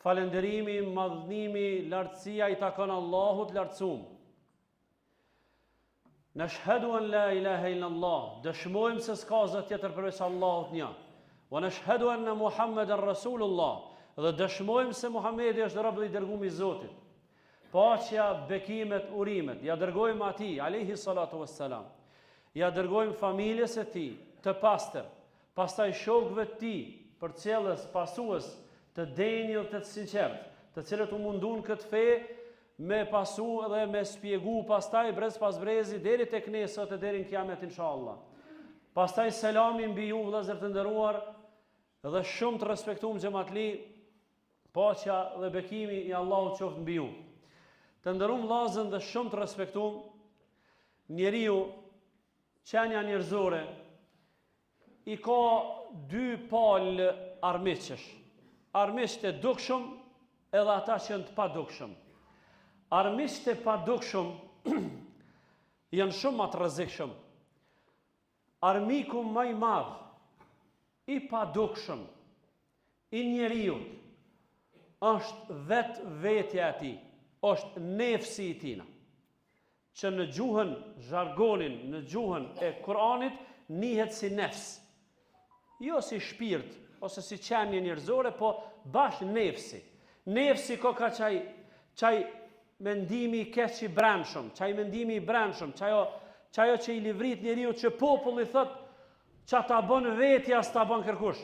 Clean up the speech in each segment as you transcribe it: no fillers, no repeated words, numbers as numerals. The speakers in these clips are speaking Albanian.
Falënderimi, madhnimi, lartësia i takon Allahut lartësum. Neshhedu en la ilahe illa Allah, dëshmojmë se s'ka zot tjetër përveç Allahut një. Wa neshhedu enne Muhammeden Rasulullah, dhe dëshmojmë se Muhammedi është rob dhe i dërgum i Zotit. Paqja, bekimet, urimet, ja dërgojmë atij, alejhi salatu vesselam. Ja dërgojmë familjes së tij, të pastër, pastaj shokëve të tij, përcjellës, pasues, të denjë dhe të sinqertë, të cilët u mundun këtë fe me pasu dhe me spjegu pastaj brez pas brezi deri tek ne sot e deri në kiamet inshallah. Pastaj selami mbi ju vëllezër të nderuar dhe shumë të respektuar xhematli, paqja dhe bekimi i Allahut qoftë mbi ju. Të nderuar vëllezër dhe shumë të respektuar, njeriu qenia njerëzore i ka dy palë armiqësh. Armiqët e dukshëm edhe ata që janë të padukshëm. Armiqët e padukshëm janë shumë ma të rrezikshëm. Armiku ma i madh i padukshëm i njeriut është vetvetja e tij, është nefsi i tina. që në gjuhën zhargonin në gjuhën e Kur'anit njihet si nefs. Jo si shpirt ose si qenie njerëzore, po bash nefsi. Nefsi koka qaj qaj mendimi i keq i brendshëm, qaj mendimi i brendshëm, qajo qajo që i livrit njeriut që populli thot ça ta bën vetja s'ta bën kërkush.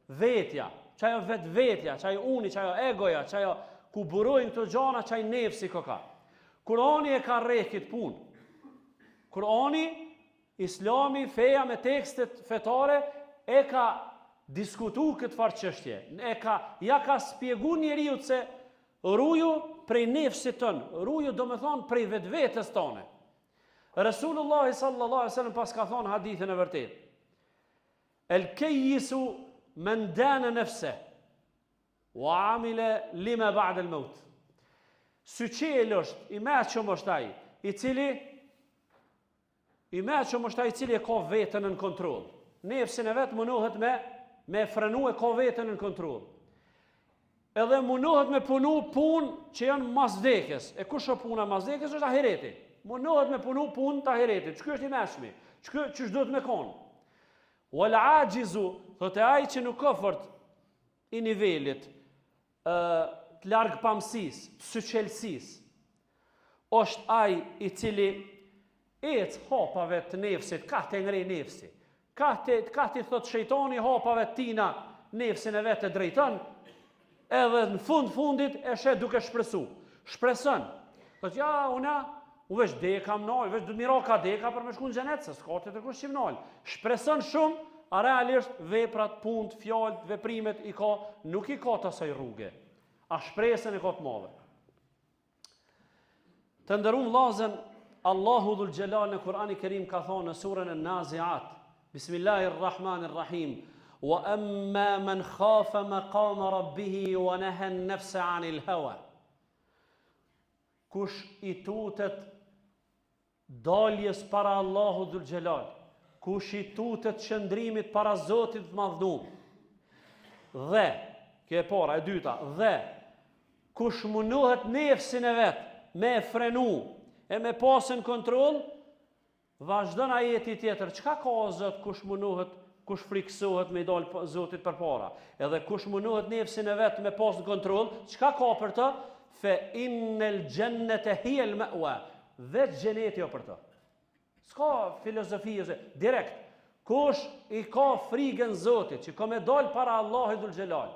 Vetja, qajo vetvetja, qaj uni, qajo egoja, qajo ku burojnë këto gjana, qaj nefsi koka. Kurani e ka rreh këtë punë. Kurani, Islami, feja me tekstet fetare e ka diskutu këtë farë çështje. E ka, ja ka spjegu njeriut se ruju prej nefsit tënd, ruju domethonë prej vetvetes tone. Resulullahi sallallahu alaihi wasallam pas ka thonë hadithin e vërtetë. El kejisu men dane nefse, wa amile lima ba'd el maut. Syçelë është, i meçëm është ai, i cili i meçëm është ai i cili e ka veten në kontroll. Nefsin e vet mundohet me me frenu e ka veten në kontroll. Edhe mundohet me punu punë që janë mas vdekjes. E kush është puna mas vdekjes është ahireti. Mundohet me punu punë të ahiretit. Qiky është i meçmi? Qiky qysh duhet me konë? Wal ajizu, thotë ai që nuk o fort i nivelit ë të largpamësisë, të syçelësisë, është ai i cili ec hapave të nefsit, kah të ngre nefsi. Kah të kah t'i thot shejtani hapave të tina nefsin e vet e drejton, edhe në fund fundit e sheh duke shpresu. Shpreson. Thot ja una u veç deka më nal, veç du të mira ka deka për me shku në xhenet, se s'ka tjetër kush që më nal. Shpreson shumë, a realisht veprat, punët, fjalët, veprimet i ka, nuk i ka të asaj rruge. A shpresën e ka të madhe. Të nderum vllazën, Allahu dhul xhelal në Kur'ani Kerim ka thonë në surën e Naziat, Bismillahirrahmanirrahim, wa emma men khafa maqama rabbihi wa naha an-nafsa 'anil hawa. Kush i tutet Daljes para Allahut Dhul Xhelal, kush i tutet qëndrimit para Zotit të Madhnum. Dhe, kjo e para, e dyta, dhe kush mundohet nefsin e vet me e frenu e me pasë në kontroll, vazhdon ajeti tjetër, çka ka o Zot kush mundohet, kush frikësohet me i dalë Zotit përpara, edhe kush mundohet nefsin e vet me pas në kontroll, çka ka për të? Fe innel xhennete hijel me'wa, Veç xheneti o për të. S'ka filozofi ose direkt. Kush i ka frigën Zotit, që ka me dal para Allahit dhul xhelal.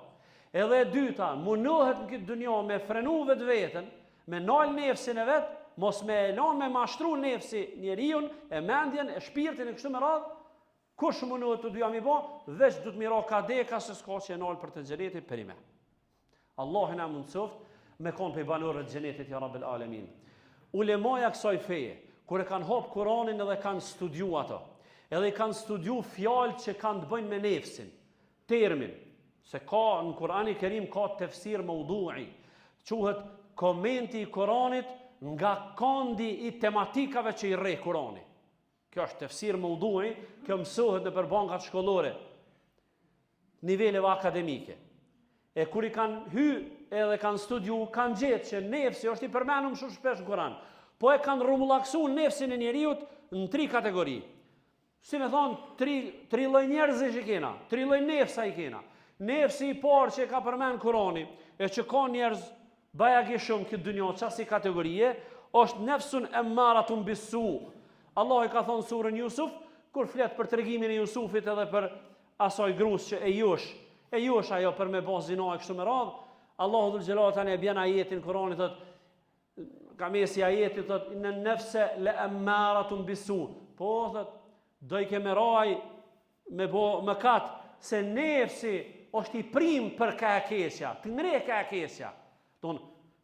Edhe e dyta, mundohet në këtë dynja me frenu vetveten, me nal nefsin e vet, mos me e lon me mashtru nefsi njeriun, e mendjen, e shpirtin e kështu me radhë, kush mundohet të dyja mi bo, veç du të mira ka deka se s'ka që e nal për te xheneti përime. Allahu na mundësoft me kon prej banorëve të xhenetit ja Rabbel Alemin. Ulemaja kësaj feje, kur e kanë hap Kuranin edhe kanë studiu ato, edhe i kanë studiu fjalët që kanë të bëjnë me nefsin, termin, se ka në Kurani Kerim ka tefsir meudui, quhet komenti i Kuranit nga kandi i tematikave që i rreh Kurani. Kjo është tefsir meudui, kjo mësohet nëpër bankat shkollore, niveleve akademike. E kur i kanë hy edhe kanë studiu, kanë gjetë që nefsi është i përmenum shumë shpesh në Kur'an. Po e kanë rrumullaksu nefsin e njeriut në tri kategori. Si me thonë, tri, tri lloj njerëzish i kena, tri lloj nefsa i kena. Nefsi i parë që e ka përmend Kurani, e që ka njerëz bajagi shumë këtë dynja, qasi kategorie, është nefsun emmaratun bissu. Allahu i ka thonë surën Jusuf, kur flet për tregimin e Jusufit edhe për asaj grus që e josh, e josh ajo për me bo zina e kështu me radhë, Allahu dhul xhelal tani e bjen ajetin Kur'anit thot ka mesi ajetit thot inne nefse le emmaratun bisu. Po thot dojke me ra ai me bo mëkat se nefsi është i prim për ka e keqja, të ngreh ka e keqja. Don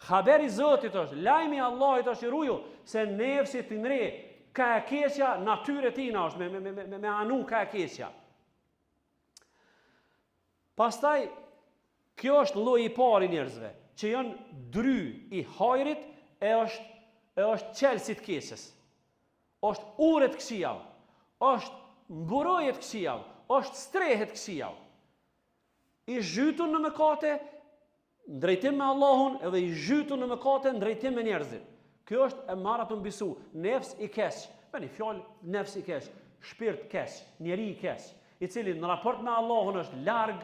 haber i Zotit është, lajmi i Allahit është i ruju se nefsi të ngreh ka e keqja, natyrë e tina është me me me me, me anu ka e keqja. Pastaj kjo është lloji i parë i njerëzve që janë dry i hajrit e është e është çelës i të keqes. Është urë e të këqijave, është mburojë e të këqijave, është strehë e të këqijave. I zhytun në mëkate, në drejtim me Allahun edhe i zhytun në mëkate në drejtim me njerëzit. Kjo është emmaratun bisu, nefs i keq. Me një fjalë, nefs i keq, shpirt keq, njeri i keq, i cili në raport me Allahun është larg,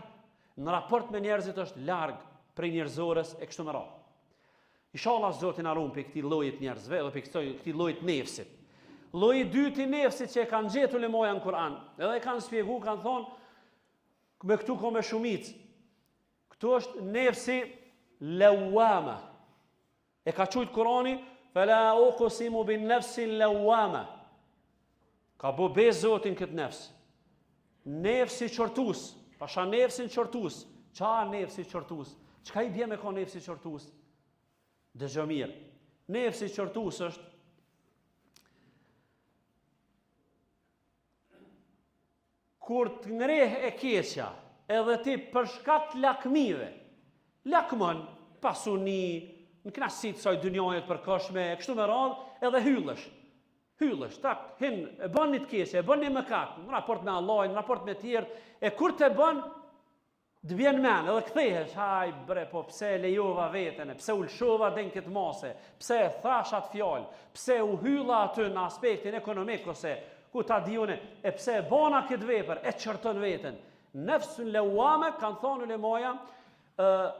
në raport me njerëzit është larg prej njerëzores e kështu me radhë. Inshallah Zoti na ruan prej këtij lloji të njerëzve edhe prej kësaj këtij lloji të nefsit. Lloji i dytë i nefsit që e kanë gjetur ulemaja në Kur'an, edhe e kanë shpjeguar, kanë thonë me këtu ka me shumicë. Këtu është nefsi lewama. E ka qujt Kurani, fela uksimu bin nefsi lewama. Ka bo be Zoti n'këtë nefs. Nefsi qortus, pasha nefsin qortus. Ça nefsi qortus? Çka i bje me kon nefsi qortus? Dëgjo mirë. Nefsi qortus është Kur të ngreh e keqja, edhe ti për shkak të lakmive, lakmon pasuni, në kënaqësi të kësaj dynjaje të përkohshme, e kështu me radhë, edhe hyllesh. Hyllesh, tak, hin, e bën një të keqe, e bën një mëkat, në raport me Allahin, në raport me tjerë, e kur të bën, Të bjen men edhe kthehesh, haj bre po pse e lejova veten, e pse u lëshova deri në këtë mase, pse e thash atë fjalë, pse u hylla aty në aspektin ekonomik ose ku ta di unë, e pse e bona këtë vepër, e qorton veten. Nefsun leuame, kanë thonë ulemaja,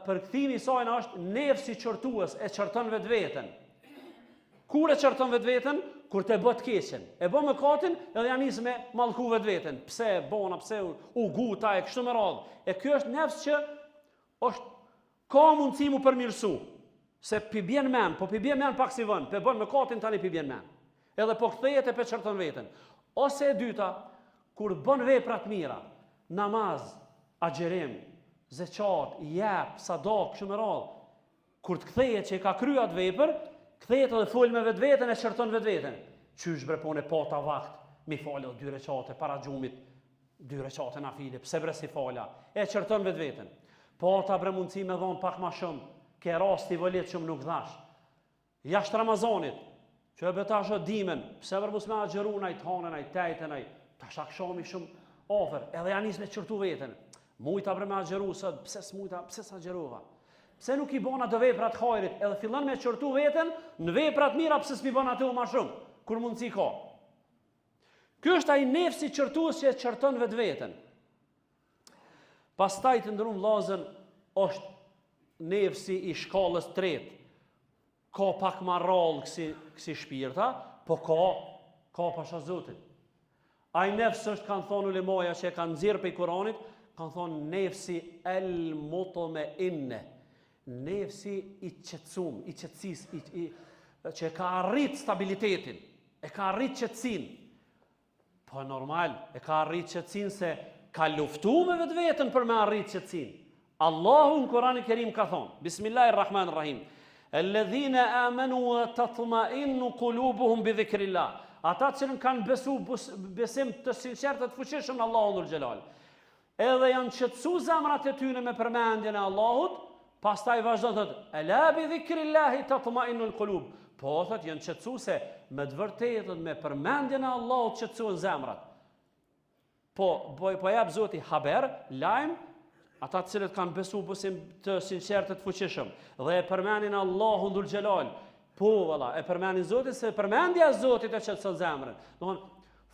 përkthimi i saj është nefsi qortues, e qorton vetveten. Kur e qorton vetveten? Kur të bë të keqen. E bë mëkatin edhe ja nis me mallku vetveten. Pse e bona, pse u nguta e kështu me radhë. E ky është nefs që është ka mundësi mu përmirësu. Se pi bjen men, po pi bjen men pak si vën, pe bën mëkatin tani pi bjen men. Edhe po kthehet e pe qorton veten. Ose e dyta, kur bën vepra të mira, namaz, agjërim, zeqat, jep, sadak, kështu me radhë, Kur të kthehet që e ka kry atë vepër, kthehet edhe fol me vetveten e qorton vetveten. Qysh bre po unë pata vakt, mi fal edhe dy reqate para gjumit, dy reqate nafile, pse bre s'i fala? E qorton vetveten. Pata bre mundësi me dhon pak ma shumë, ke rasti volitshëm nuk dhash. Jashtë Ramazanit, që e be tash o dimën, pse bre mos me agjëru naj t'hanën, naj t'ejten, naj, tash akshami shumë afër, edhe ja nis me qortu veten. Mujta bre me agjëru sot, pse s'mujta, pse s'agjërova? Pse nuk i bona do vepra të hajrit, edhe fillon me qortu veten, në vepra të mira pse s'pi bon ato ma shumë, kur mundësi ka. Ky është ai nefsi qortues që e qorton vetveten. Pastaj të nderum vllazën është nefsi i shkallës tretë. Ka pak ma rrallë kësi, kësi shpirta, po ka, ka pasha Zotin. Ai nefs është, kanë thonë ulemaja që e kanë nxjerrë prej Kuranit, kanë thonë nefsi el mutmeinne, nefsi i qetësum, i qetësisë, i, i, që e ka arrit stabilitetin, e ka arrit qetësinë, Po normal, e ka arrit qetësinë se ka luftu me vetveten për me arrit qetësinë. Allahu në Kur'anin Kerim ka thonë, Bismillahirrahmanirrahim, Alladhina amanu wa tatma'innu qulubuhum bi dhikrillah. Ata që kanë besu besim të sinqertë të fuqishëm në Allahun dhul xhelal. Edhe janë qetësu zemrat e tyre me përmendjen e Allahut, pastaj vazhdon thotë, Ela bi dhikrillahi tatma'innul qulub. Po thotë janë qetësu se me të vërtetë me përmendjen e Allahut qetësohen zemrat. Po po po jap Zoti haber, lajm. Ata të cilët kanë besu besim të sinqertë të fuqishëm dhe e përmenin Allahun dhul xhelal. Po valla, e përmenin Zotin se përmendja e Zotit e qetëson zemrën. Domthon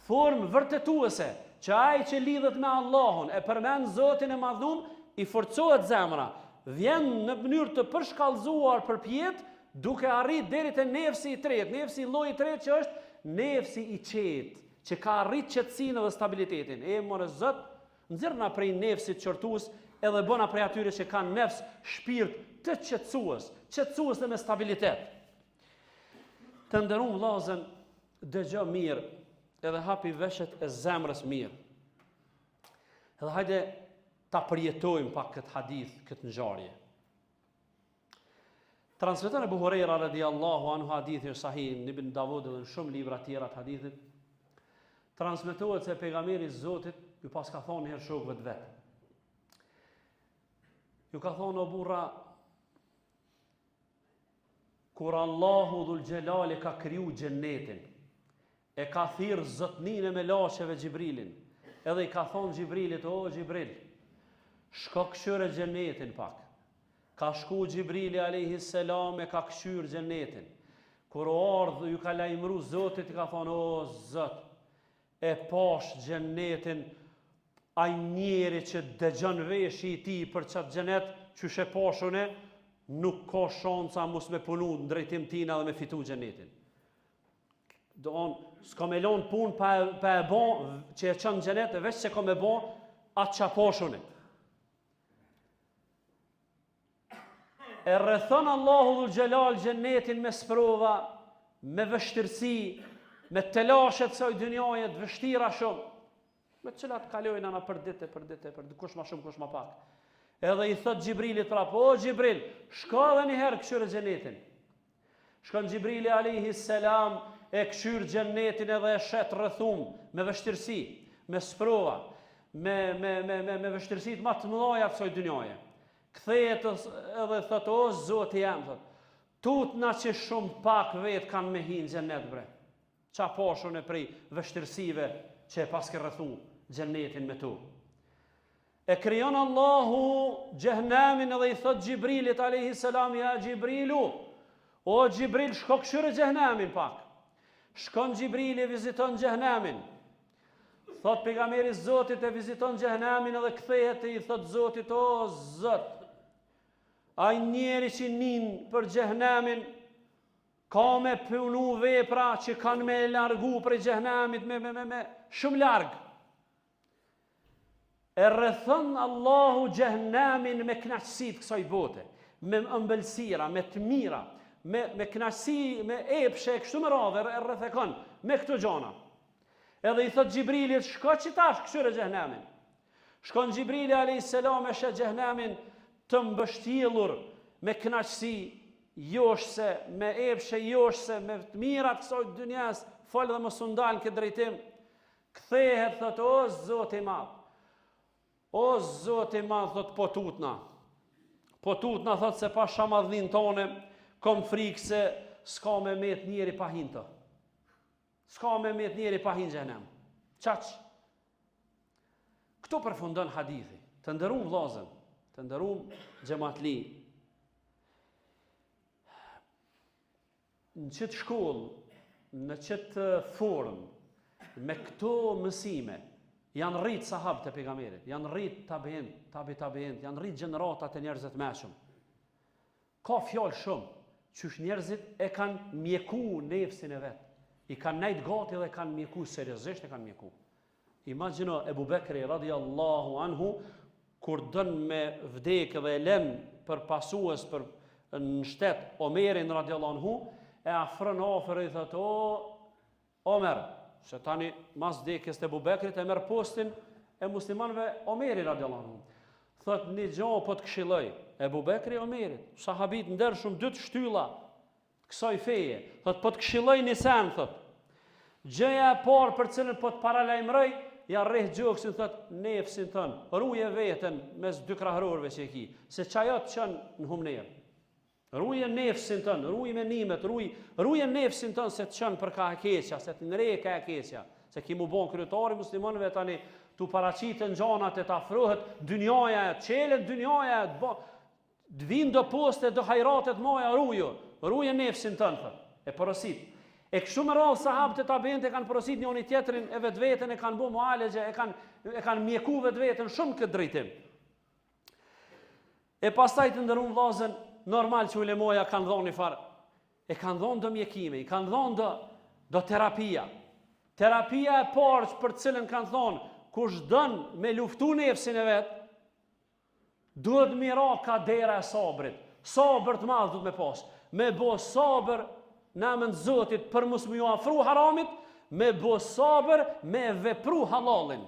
formë vërtetuese që ai që lidhet me Allahun e përmend Zotin e madhnum i forcohet zemra, vjen në mënyrë të përshkallëzuar përpjetë duke arrit deri te nefsi i tretë, nefsi i llojit të tretë që është nefsi i qetë, që ka arrit qetësinë dhe stabilitetin. E more Zot, Nxirrna prej nefsit qortues edhe bëna prej atyre që kanë nefs, shpirt, të qetësues, qetësues dhe me stabilitet. Të nderum vllazën, dëgjo mirë edhe hapi veshët e zemrës mirë. Edhe hajde ta përjetojmë pak këtë hadith, këtë ngjarje. Transmeton Ebu Hurejra radiallahu anhu hadithi është sahih në Ibn Davud dhe në shumë libra tjera të hadithit. Transmetohet se pejgamberi i Zotit ju paska thonë një herë shokëve të vet. Ju ka thonë o burra kur Allahu dhul xhelal e ka kriju xhennetin, E ka thirrë zotninë e melaqeve Xhibrilin, edhe i ka thonë Xhibrilit, O Xhibril, shko kqyre xhenetin pak. Ka shku Xhibrili alejhi selam e ka kqyrë xhenetin. Kur u ardhë ju ka lajmëru Zotit i ka thonë, O Zot, e pashë xhenetin, ai njeri që dëgjon veshi i tij për qat xhenet, qysh e pashë une, nuk ka shanca mos me punu në drejtim tina dhe me fitu xhenetin. Domethon, s'ka me lonë punë pa, pa e bo, që e çon n'xhenet, veç se ka me bo, atë që pashë une. E rrethon Allahu dhul xhelal xhenetin me sprova, me vështirësi, me telashe të kësaj dynjaje të vështira shumë. Me të cilat kalojnë na për ditë e për ditë e për ditë, kush ma shumë, kush ma pak. Edhe i thot Xhibrilit prapë, o Xhibril, shko edhe një herë kqyre xhenetin. Shkon Xhibrili alejhi selam e kqyr xhenetin edhe e sheh t'rrethum me vështirësi, me sprova, me me me me me vështirësitë ma të mëdha të kësaj dynjaje. Kthehet edhe thot o Zoti jem thot, tutna që shumë pak vetë kanë me hi në xhenet bre. Ça pashë une prej vështirësive që e paske rrethu xhenetin me to. E krijon Allahu xhehnemin edhe i thot Xhibrilit alejhi selam ja Xhibrilu, o Xhibril shko kqyre xhehnemin pak. Shkon Xhibrili e viziton xhehnemin. Thot pejgamberi Zotit e viziton xhehnemin edhe kthehet e i thot Zotit o Zot. Ai njeri që nin për xhehnemin Ka me punu vepra që kanë me e largu prej xhehnemit me, me, me, me shumë larg. E rrethon Allahu xhehnemin me knaqësi të kësaj bote, me ëmbëlsira, me të mira, me, me knaqësi, me epshe, e kështu me radhë, e rrethekon me këto gjana. Edhe i thot Xhibrilit, shko qitash kqyre xhehnemin. Shkon Xhibrili alejhi selam e sheh xhehnemin të mbështjellur me kënaqësi joshëse, me epshe joshëse, me të mira të kësaj dynjas, fol dhe mos u ndal në këtë drejtim. Kthehet thotë o Zoti i madh. O Zoti i madh thotë po tutna. Po tutna thotë se pasha madhnin tone, kom frikë se s'ka me met njeri pa hi n'të. S'ka me met njeri pa hi n'xhehnem. Qaq. Këtu përfundon hadithi. Të nderum vllazën, të nderum xhematli. Në qëtë shkollë, në qëtë formë, me këto mësime, janë rritë sahabët e pejgamberit, janë rritë tabiinët, tabi tabiinët, janë rritë gjeneratat e njerëzve të mençëm. Ka fjalë shumë, qysh njerëzit e kanë mjeku nefsin e vet. I kanë nejt gati dhe e kanë mjeku, seriozisht e kanë mjeku. Imagjino Ebu Bekri radiallahu anhu, kur don me vdek dhe e len për pasues për në shtet Omerin radiallahu anhu, e afron afër e i thotë, o Omer, se tani mas vdekjes të Ebu Bekrit e merr postin e muslimanëve Omeri radiallahu anhu. Thot një gjo po të këshilloj, Ebu Bekri Omerit, sahabi të ndershëm dy shtylla të kësaj feje. Thot po të këshilloj një sen, thot. Gjëja e parë për cilën po të paralajmëroj, ja rreh gjoksin, thot, nefsin tënd, ruje veten mes dy krahrorëve që e ki, se qajo të çon në humnerë. Ruje nefsin tënd, ruj menimet, ruj, ruje nefsin tënd se të çon për ka e keqja, se të ngreh ka e keqja, se ki mu bon kryetari muslimanëve tani. T'u paraqiten gjanat e të afrohet dynjaja e të çelet dynjaja e të bo, të vinë do poste, do hajrate t'mdhaja, ruju, ruje nefsin tënd, thot, e porosit. E kështu me radhë sahabët e tabiinët e kanë porosit njoni tjetrin e vetveten e kanë bo mualexhe, e kanë, e kanë mjeku vetveten shumë në këtë drejtim. E pastaj të nderum vllazën, normal që ulemoja kanë dhonë një farë, e kanë dhonë do mjekime, i kanë dhonë do, do terapia. Terapia e parë që për cilën kanë thonë, kush don me luftu nefsin e vet, duhet m'i ra ka dera e sabrit. Sabër të madh duhet me pas. Me bo sabër në emën të Zotit për mos me ju afru haramit, me bo sabër me vepru hallallin.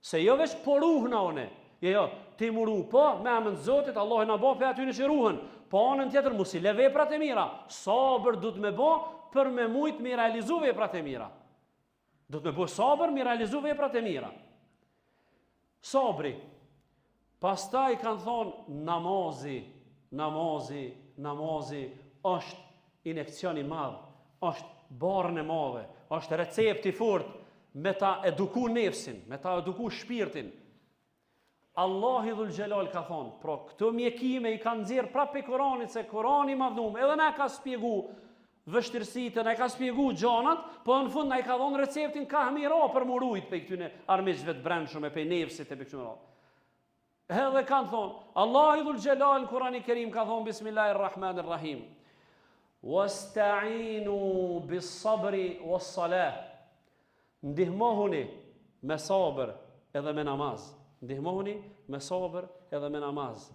Se jo veç po ruhna une, jo jo, ti mu ru, po, me emën të Zotit, Allahu na bo prej atyne që ruhen, po anën tjetër, mos i le veprat e mira, sabër duhet me bo, për me mujt me realizu veprat e mira. Duhet me bo sabër me realizu veprat e mira. Sabri, pastaj kanë thonë, namazi, namazi, namazi, është injekcion i madh, është barën e madhe, është recept i fort me ta eduku nefsin, me ta eduku shpirtin. Allahu dhul xhelal ka thonë, pra këto mjekime i kanë nxjerr prapë prej Kuranit se Kurani i madhnum, edhe na ka spjegu vështirësitë, na ka spjegu gjanat, po në fund na i ka dhonë receptin kah me i ra për m'u rujt prej këtyne armiqve të brendshëm e prej nefsit e prej këtyne radhë. Edhe kanë thonë, Allahu dhul xhelal në Kurani Kerim ka thonë Bismillahirrahmanirrahim. Wasta'inu bis sabri was salah. Ndihmohuni me sabër edhe me namaz. Ndihmohuni me sabër edhe me namaz.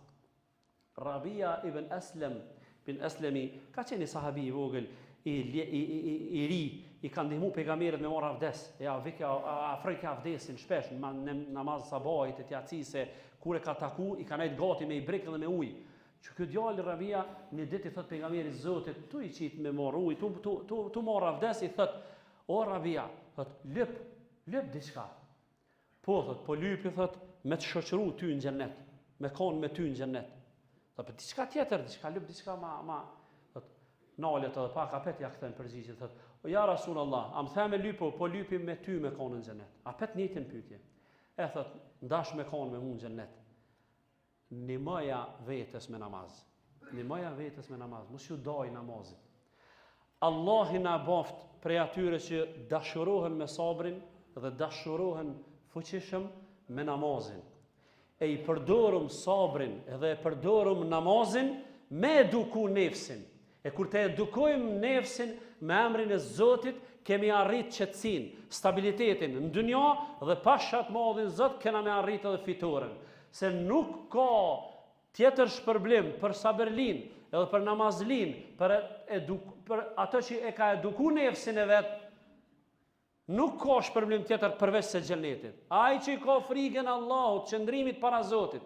Rabia ibn Eslem bin Eslemi ka qenë një sahabi i vogël, i, i, i, i, i ri, i ka ndihmu pejgamberit me marrë avdes. E ja vike afrojke avdesin shpesh në në namaz sabahit e t'jacisë, kur e ka taku, i ka nejt gati me ibrik dhe me ujë. Që ky djalë Rabia një ditë i thot pejgamberit Zotit, tu i qit me marr ujë, tu tu tu, tu marr avdes i thot, o Rabia, thot, lyp, lyp diçka. Po, thot, po lypi, thot, me të shoqëru ty në xhennet, me konë me ty në xhennet. Thot, po diçka tjetër, diçka lyp, diçka ma, ma, thot, nalet edhe pak, apet ja kthen përgjigjen, thot, o ja Rasul Allah, a më the me lyp, po, po lypi me ty me konë në xhennet. Apet njëjtën pyetje. E thot, n'dash me konë me mu në xhennet. Nimoja vetes me namaz. Nimoja vetes me namaz, mos ju daj namazit. Allahi na baft prej atyre që dashurohen me sabrin dhe dashurohen fuqishëm me namazin. E i përdorum sabrin edhe e përdorum namazin me eduku nefsin. E kur të edukojmë nefsin me emrin e Zotit, kemi arrit qetësinë, stabilitetin në dynja dhe pasha të madhin Zot kena me arrit edhe fitoren. Se nuk ka tjetër shpërblim për sabërlin, edhe për namazlin, për, eduk, për atë që e ka eduku nefsin e vet, Nuk ka shpërblim tjetër përveç se xhenetit. Ai që i ka frikën Allahut, qëndrimit para Zotit,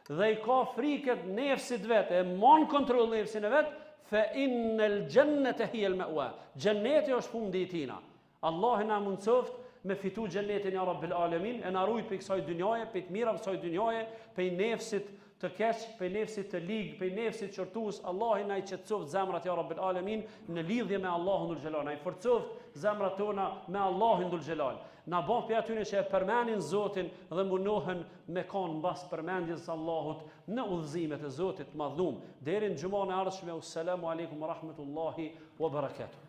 dhe i ka frikën nefsit vet, e mon kontroll nefsin e vet, fe innel xhennete hijel meua. Xheneti është fundi i tina. Allahu na mundsoft me fitu xhenetin ja Rabbil Alemin, e na rujt prej kësaj dynjaje, prej të mirave kësaj dynjaje, prej nefsit të keq, prej nefsit të lig, prej nefsit qortues, Allahu na i qetësoft zemrat ja Rabbil Alemin në lidhje me Allahun dhul xhelal, na i forcoft zemrat tona me Allahin dhul xhelal. Na bëft prej atyre që e përmendin Zotin dhe mundohen me kon mbas përmendjes së Allahut në udhëzimet e Zotit të madhnum. Deri në xhumanë e ardhshme, usselamu alejkum wa rahmetullahi wa barakatuh.